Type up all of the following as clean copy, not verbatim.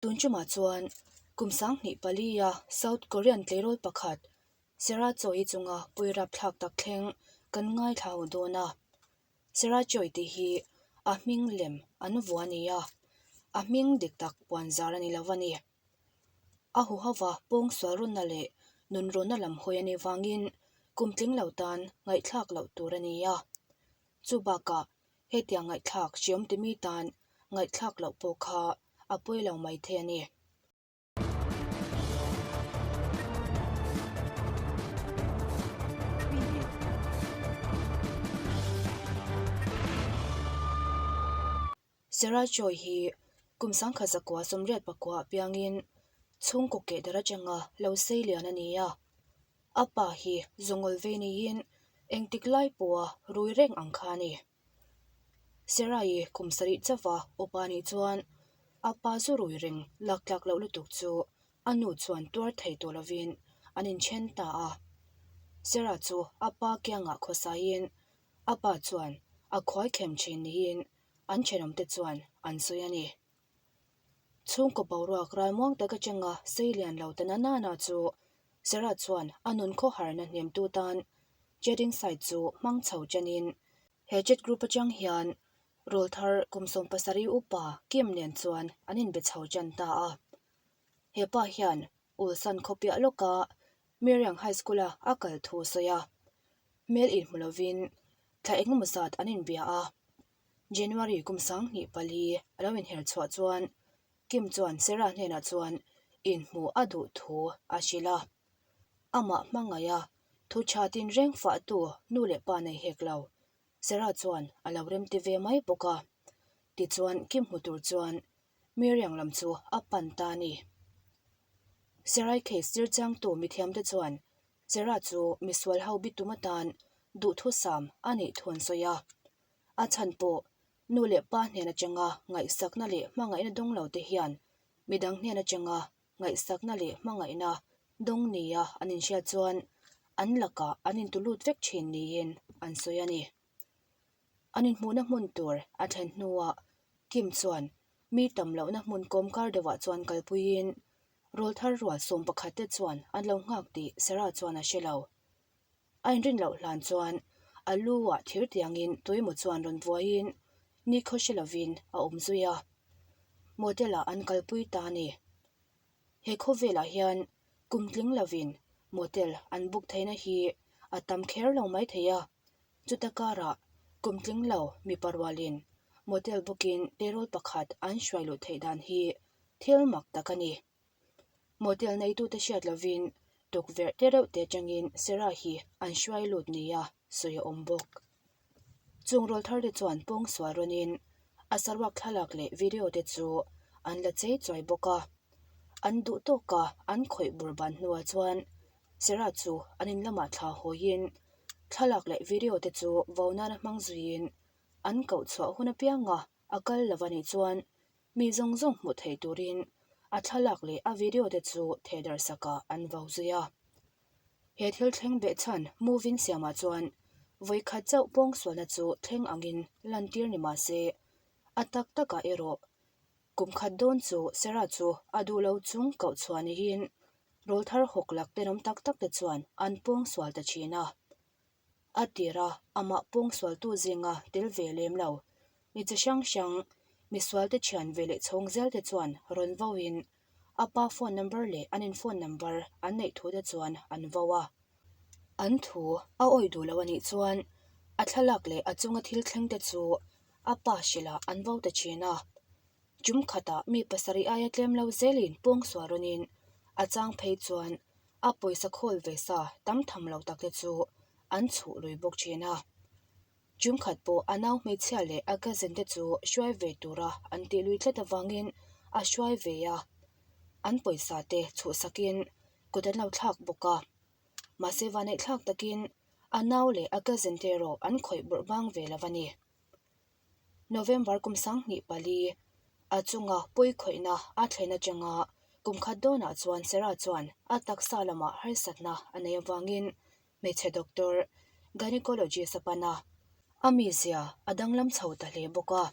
Tun ṭumah chuan kum 2004-a South Korean tleirawl pakhat Sarah Choi chunga pawi rapthlak tak thleng kan ngaithla ho dawn a. Sarah Choi tih hi a hming lem an vuah a ni a, a hming dik tak puan zar a ni lo a ni. A huhova pawngsual rawnna leh nunrawnna lam hawi a nih vangin kum tling lo tan ngaihthlak loh tur a ni a. Chu bakah hetiang ngaihthlak hriam timi tan ngaihthlak loh pawh kha a pawi lo mai thei a ni. Sarah Choi hi kum 1989 ah piangin chhungkaw keh dar atanga lo sei lian a ni a. A pa hi zawngawl ve niin engtik lai pawha rui reng ang kha a ni. Sarah-i kum sarih chauha upa nih chuan a pa zu rui reng lak tlak loh lutuk chu a nu chuan tuar thei tawh lovin an inthen ta a. Sarah chu a pa kiangah khawsaiin a pa chuan a khuai khem thin niin an thenawmte chuan an sawi a ni. Chhungkaw boruak ralmuang tak atanga sei lian lo ta na nana chu Sarah chuan a nun khawharna hnemtu tan chatting site chu hmang chho chanin he chat group atang hian rawlthar kum 17 upa Kim nen chuan an inbe chho chan ta a. He pa hian Ulsan khawpiah lawka Miriang High School-a a kal thu a sawi a. Hmel inhmu lovin thla engemaw zat an inbia a. January kum 2004 a lo inher chhuah chuan Kim chuan Sarah hnenah chuan inhmuh a duh thu a hrilh a. Amah hmangaiha thu tha tinreng fahtu nu leh pa nei hek lo. Sarah chuan a lo remti ve mai bawk a. Tichuan Kim hmu tur chuan Miriam lam chu a pan ta a ni. Sarai case zir changtu mithiamte chuan Sarah chu misual ho bitum atan duhthusam a nih thu an sawi a. A chhan pawh nu leh pa hnen atanga ngaihsakna leh hmangaihna dawng lo te hian midang hnen atanga ngaihsakna leh hmangaihna dawng nia an inhriat chuan an lakah an intulut vek thin niin an sawi a ni. An inhmuhna hmun tur a thlen hnuah Kim chuan mi tam lohna hmun kawmkar deuhah chuan kalpuiin rawlthar rual 11 te chuan an lo nghak tih Sarah chuan a hre lo. A inrin loh hlan chuan a lu ah thir tiangin tuimaw chuan rawn vuaiin nikhaw hre lovin a awm zui a. Motel ah an kalpui ta a ni. He khawvelah hian kum tling lovin motel an book theihna hi a tam kher lo mai thei a. Chuta karah kum tling lo mipa rualin motel bookin terawl pakhat an hruai luh theih dan hi thil mak tak a ni. Motel neitute hriat lovin tukverh te reuh te atangin Sarah hi an hruai lut nia sawi a awm bawk. Chung rawl thar te chuan pawngsual rawnin a saruak thlalak leh video te chu an la chei chuai bawk a. An duh tawka an khawih bur ban hnuah chuan Sarah chu an in lamah thla hawiin thlalak leh video te chu vo nana hmang zuiin an koh chhuah hun apianga a kal lo a nih chuan Mi zawng zawng hmuh theih turin a thlalak leh a video te chu thehdarh sakah an vo zui a. He thil thleng behchhan moving siamah chuan vawi khat chauh pawngsualna chu thleng angin lantir ni mah se, a tak takah erawh kum khat dawn chu Sarah chu a duh lo chung koh chhuah niin rawlthar hawk lak tenawm tak tak te chuan an pawngsual ta thin a. A tir a, amah pawngsualtu zinga tel ve lem lo. Mi chi hrang hrang, misualte thian ve leh chhawng zel te chuan rawn vo in a pa phone number leh an in phone number an neih thu te chuan an vo a. An thu a awih duh lo a nih chuan a thlalak leh a chunga thil thleng te chu a pa hrilh ah an vo ta thin a. Tum khatah mi pasarih aia tlem lo zelin pawngsual rawn in a chang phei chuan a pawisa khawl ve sa tam tham lo tak te chu an chhuh lui bawk thin a. Tum khat pawh a nau hmeichhia leh a cousin te chu hruai ve tura an tih lui tlat avangin a hruai ve a, an pawisa te chhuhsakin kut an lo thlak bawk a. Mahse vanneih thlak takin a nau leh a cousin te erawh an khawih bawrh bang ve lo a ni. November kum 2004 a chunga pawi khawihna a thlen atanga kum khat dawnah chuan Sarah chuan a taksa lamah harsatna a nei avangin hmeichhe doctor gynecologist a pan a. A mizia a danglam chho ta hle bawk a.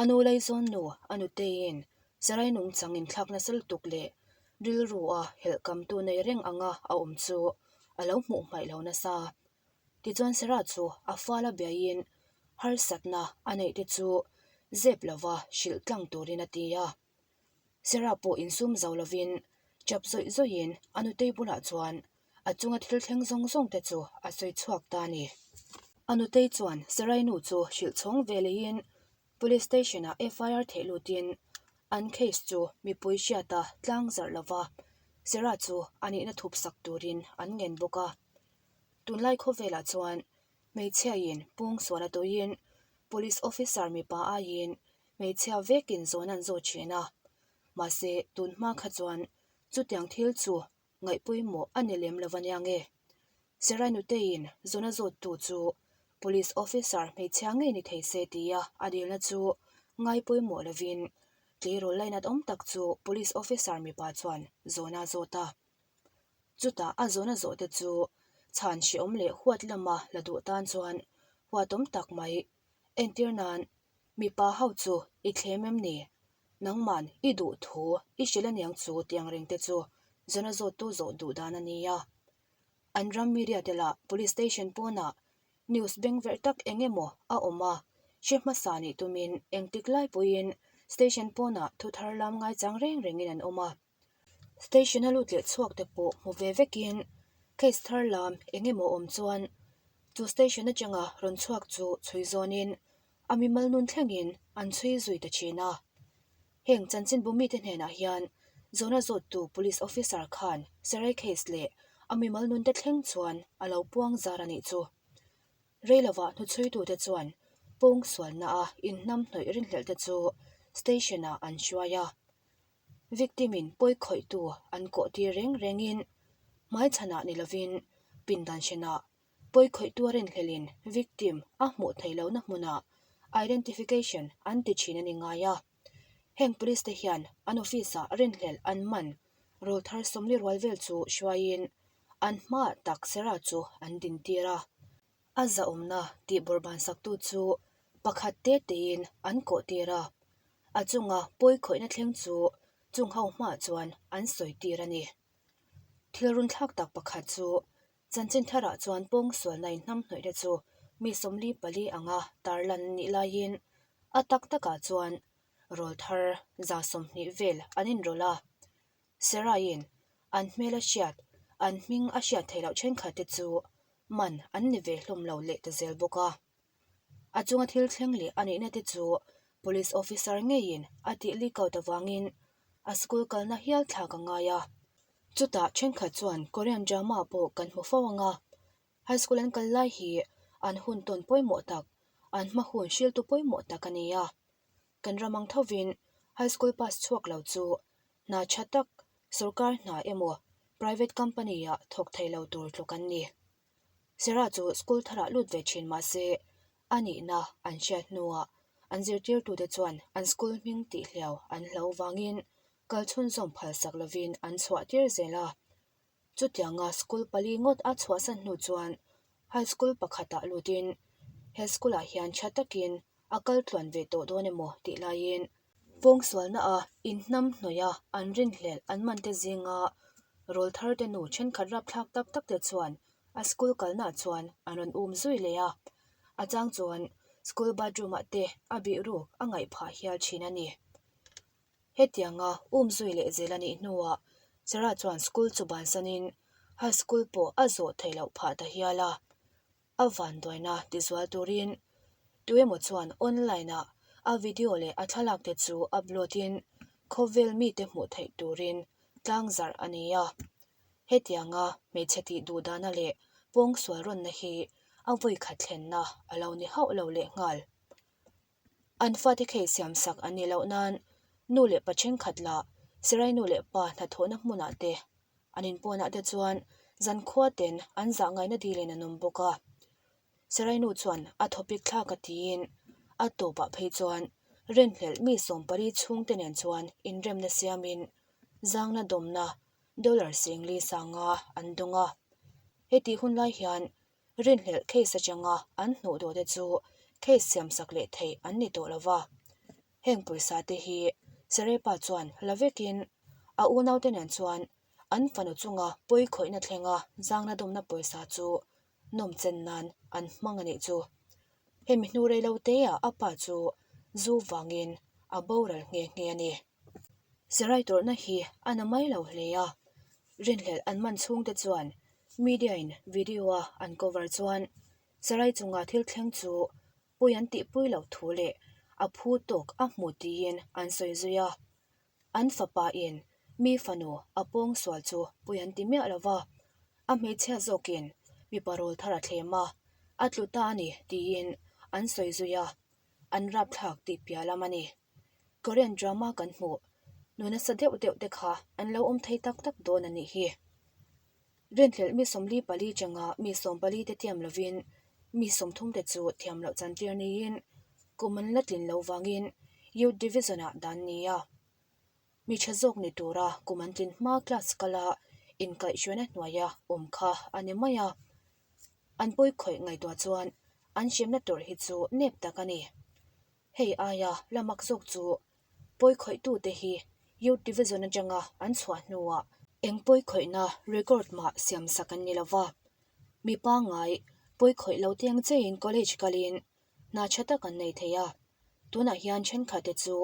A nu Laizawn nu a nuteiin. Sarai nungchang inthlak nasa lutuk leh rilru a helhkamtu nei reng anga a awm chu a lo hmuh hmaih lo nasa. Tichuan Sarah chu a fal a biaiin harsatna a neih te chu zep lova hrilh tlang turin a ti a. Sarah pawh insum zo lovin chap zawih zawihin a nutei bulah chuan a chunga thil thleng zawng zawng te chu a sawi chhuak ta a ni. A nutei chuan Sarai nu chu hrilh chhawng ve leiin Police Station-ah FIR theih lutin an case chu mipui hriata tlang zarh lova Sarah chu a nihna thup sak turin an ngen bawk a. Tunlai khawvelah chuan hmeichhiain pawngsual a tawhin Police Officer mipa aiin hmeichhia vekin zawn an zawt thin a, mahse tun hma kha chuan chutiang thil chu ngaihpawimawh a ni lem lo ania nge? Sarai Nuteiin zawn a zawttu chu Police Officer hmeichhia ngei ni thei se tia a dilna chu ngaipawimawh lovin tleirawl lainat awm tak chu Police Officer mipa chuan zawn a zawt a. Chutah a zawn a zawhte chu chhan hreawm leh huat lama la duh tan chuan huatawm tak mai. Entir nan, mipa ho chu i thlem em ni? Nangman i duh thu i hrilh aniang chu tiang reng te chu zawn a zawttu zawh duh dan a nia. An ram media te lah police station pawnah news bengverh tak eng emaw a awm a, hre hmasa nih tumin engtik lai pawhin station pawnah thu thar lam ngaichang reng rengin an awm a. Station a lut leh chhuak te pawh hmu ve vekin case thar lam eng emaw awm chuan chu station atanga rawn chhuak chu chhui zawnin a mimal nun thlengin an chhui zui ta thin a. Heng chanchinbu mite hnenah hian zawhna zawttu police officer khan Sarai case leh a mimal nun te thleng chuan a lo puang zar a nih chu. Rei lovah hnuchhuitute chuan pawngsualna a inhnamhnawih rinhlelh te chu station ah an hruai a. Victim-in pawi khawihtu an kawh tir reng rengin hmaichhanah ni lovin pindan hrenah pawi khawihtu a rinhlelhin victim a hmuh theih lohna hmunah identification an ti thin a ni ngai a. Heng police te hian an office-ah rinhlelh an man rawlthar 40 rual vel chu hruaiin an hmaah tak Sarah chu an dintir a. A zahawmna tih bawrhban saktu chu pakhat te tein an kawh tir a, a chunga pawi khawihna thleng chu chung ho hmaah chuan an sawi tir a ni. Thil runthlak tak pakhat chu chanchin tharah chuan pawngsualna inhnamhnawih te chu mi 44 anga tarlan nih laiin a tak takah chuan rawlthar 120 vel an inrawlh a. Sarah-in an hmel a hriat, an hming a hriat theih loh thenkhat te chu man an ni ve hlawm lo leh ta zel bawk a. A chunga thil thleng leh a nihna te chu Police Officer ngeiin a tih leak out avangin a school kalna hial thlak a ngai a. Chutah thenkhat chuan Korean drama pawh kan hmu fo ang a, high school an kal lai hi an hun tawn pawimawh tak, an hma hun hriltu pawimawh tak a ni a. Kan ram ang thovin high school pass chhuak lo chu hna tha tak sorkar hna emaw private company ah thawk thei lo tur tluk an ni. Sarah chu school tharah lut ve thin mah se a nihna an hriat hnuah an zirtirtute chuan an school hming tih hliau an hlo vangin kal chhunzawm phalsak lovin an chhuah tir zel a. Chutianga school pali ngawt a chhuahsan hnu chuan high school pakhatah lutin he school ah hian tha takin a kal tluan ve tawh dawn emaw tih laiin pawngsualna a inhnam hnawih a an rinhlelh an man te zinga rawlthar te nu thenkhat rapthlak tak tak te chuan a school kalnaah chuan an rawn um zui leh a, a chang chuan school bathroom ah te a bih ruk a ngaih phah hial thin a ni. Hetianga um zui leh zel a nih hnuah Sarah chuan school chu bansanin high school pawh a zawh theih loh phah ta hial a. A vanduaina tizual turin tuemaw chuan online ah a video leh a thlalak te chu upload in khawvel mite hmuh theih turin tlang zarh a ni a. Hetianga hmeichhe tih duh dana leh pawngsual rawnna hi a vawikhat thlenna a lo ni hauh lo lehnghal. An fate khei siamsak an nih loh nan nu leh pa thenkhat lah Sirai nu leh pa hnathawhna hmunah te an inpawnah te chuan zankhua ten an zah ngaihna dilin an awm bawk a. Sirai nu chuan a thawpik thlak a tiin a tawpah phei chuan rinhlelh mi sawmpari chhungte nen chuan inremna siamin zangna dawmna dollar 40 sanga an dawng a. Hetih hun lai hian Rinhlelh case atanga an hnuh dawhte chu case siamsak leh theih an ni tawh lo va. Heng pawisa te hi Sarepa chuan la vekin a unaute nen chuan an fanu chunga pawi khawihna thlenga zangna dawmna pawisa chu nawmchen nan an hmang a nih chu. Hemi hnu rei lo teah a pa chu zu vangin a boral nghe nghe a ni. Sarai tawrhna hi a na mai lo hle a, rinhlelh an man chhungte chuan media in video a an cover chuan Sarai chunga thil thleng chu pawi an tihpui loh thu leh a phu tawk a hmu tiin an sawi zui a. An fapa in mi fanu a pawng sual chu pawi an ti miah lo va, a hmeichhia zawkin mipa rawl thar a thlem a, a tlu ta a ni tiin an sawi zui a, an rapthlak tih piah lam a ni. Korean drama kan hmuh nu nasa deuh deuh te kha an lo awm thei tak tak dawn a nih hi. Rinhlelh mi 44 changa mi 14 te tiam lovin mi 30 te chu thiam loh chantir niin kum an la tlin lo vangin Youth Division ah dan ni a. Mi tha zawk ni tura kum an tlin hma class kala inkaihhruaina hnuaia awm kha a ni mai a. An pawi khawih ngaihtuah chuan an hremna tur hi chu nep tak a ni. Hei aia la mak zawk chu pawi khawihtute hi Youth Division atanga an chhuah hnuah eng pawi khawihna record mah siam sak an ni lo va. Mi pangngai pawi khawih lo te ang cheiin college kalin hna tha tak an nei thei a. Tunah hian thenkhatte chu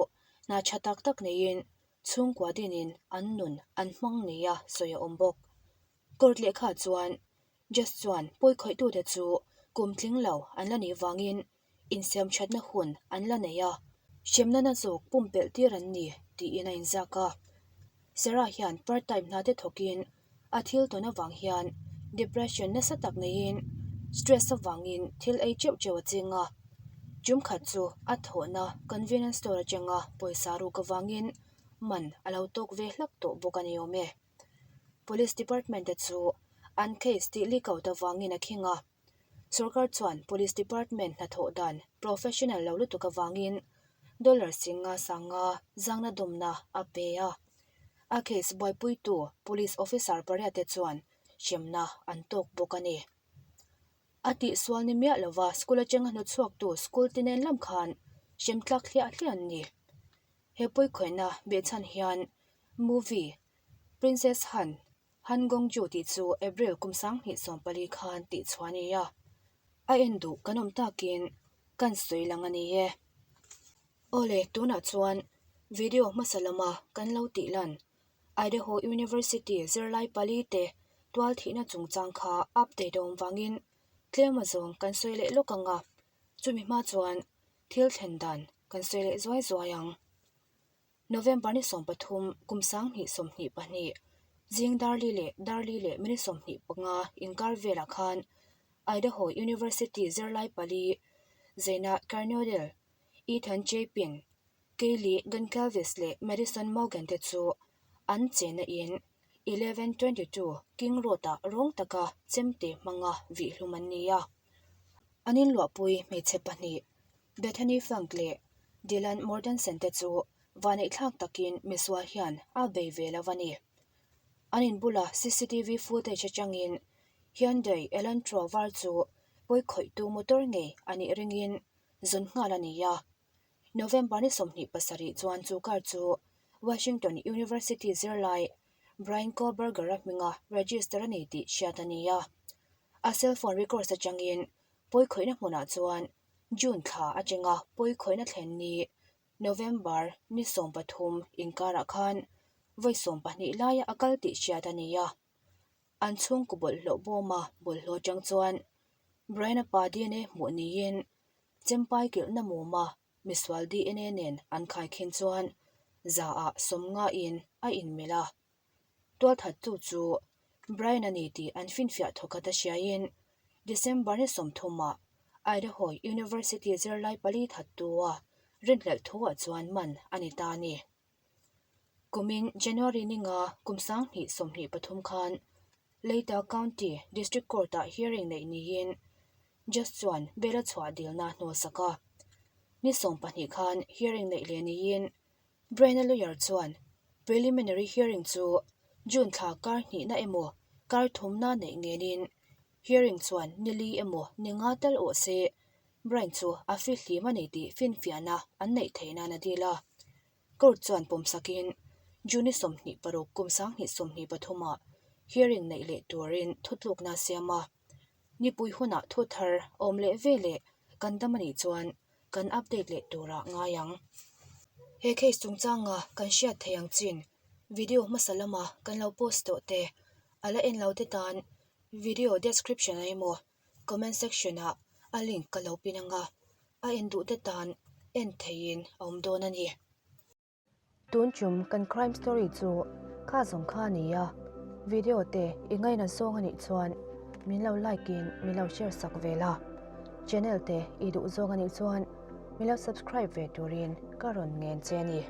hna tha tak tak neiin chhungkua dinin an nun an hmang nia sawi a awm bawk. Court lehkha chuan Judge chuan pawi khawihtute chu kum tling lo an la nih vangin insiamthatna hun an la nei a, hremna na zawk pumpelh tir an ni tiin a inziak a. Sarah hian part time hna te thawkin a thil tawn avang hian depression nasa tak neiin stress avangin thil ei teuh teuh a ching a. Tum khat chu a thawhna convenience store atanga pawisa ruk avangin man a lo tawk ve hlak tawh bawk a ni awm e. Police department te chu an case tih leak out avangin a khing a. Sorkar chuan Police Department hnathawh dan professional lo lutuk avangin dollar singa sanga zangna dawmna a pe a. A case buaipuitu Police officer pariat te chuan hremna an tawk bawk a ni. A tihsual ni miah lova school atanga hnawtchhuaktu school te nen lam khan hrem tlak hliah hliah an ni. He pawikhawihna behchhan hian movie Princess Han Han Gongju tih chu April kum 2014 khan tih chhuah a ni a, a en duh kan awm takin kan sawi lang a ni e. Awle, tunah chuan video hmasa lama kan lo tih lan Idaho University zirlai pali te tual thihna chungchang kha update a awm vangin tlem a zawng kan sawi leh lawk ang a, chumi hma chuan thil thlen dan kan sawi leh zuai zuai ang. November ni 13, kum 2022, zing Darli leh Darli leh minute 25 inkar velah khan Idaho University zirlai pali Zena Kernodle, Ethan Chapin, Kaylee Goncalves leh Madison Morgan te chu an chenna in 1122 King Road-ah rawng taka chemte hmanga vihhlum an ni a. An inluahpui hmeichhe pahnih Bethany Funk leh Dylan Mortensen te chu vaneihthlak takin misual hian a bei ve lo a ni. An inbula cctv footage atangin Hyundai Elantra var chu pawikhawihtu motor ngei a nih ringin zawn nghal a ni a. November ni 27 chuan chu car chu Washington University zirlai Bryan Kohberger-a hminga register a ni tih hriat a ni a. A cellphone records atangin pawikhawihna hmunah chuan June thla atanga pawikhawihna thlen ni November ni 13 inkarah khan vawi 12 laia a kal tih hriat a ni a. An chhungkaw bawlhhlawh bawma bawlhhlawh atang chuan Brian-a pa DNA hmuh niin Chempai kilhna muma misual DNA nen an khaikhin chuan zaah sawmngain a inmelh a. Tualthattu chu Brian a ni tih an finfiah thawkhat a hriaiin December ni 30 ah Idaho University zirlai pali thattua rinhlelh thuah chuan man a ni ta a ni. Kumin January ni nga kum 2023 khan Latah County District Court-ah hearing neih niin Judge chuan bail a chhuah dilna hnawlsak a. Ni 12 khan hearing neih leh niin Brian-a lawyer chuan preliminary hearing chu June thla kar hnihna emaw kar thumna neih ngenin hearing chuan ni li emaw ni nga tal awh se Brian chu a fihlim a ni tih finfiahna an neih theih nan a dil a. Court chuan pawmsakin June 26 kum 2023 ah hearing neih leh turin thutlukna a siam a. Nipui hunah thu thar awm leh ve leh kan dam a nih chuan kan update leh turah ngai ang. He case chungchanga kan hriat theih ang chin video hmasa lama kan lo post tawh te a la en lo te tan video description ah emaw comment section ah a link ka lo pin ang a, a en duh te tan en theihin a awm dawn a ni. Tun chum kan crime story chu kha zawng kha a ni a, video te i ngaina zawng a nih chuan min lo like in min lo share sak ve la, channel te i duh zawng a nih chuan min lo subscribe ve turin ka rawn ngen che a ni.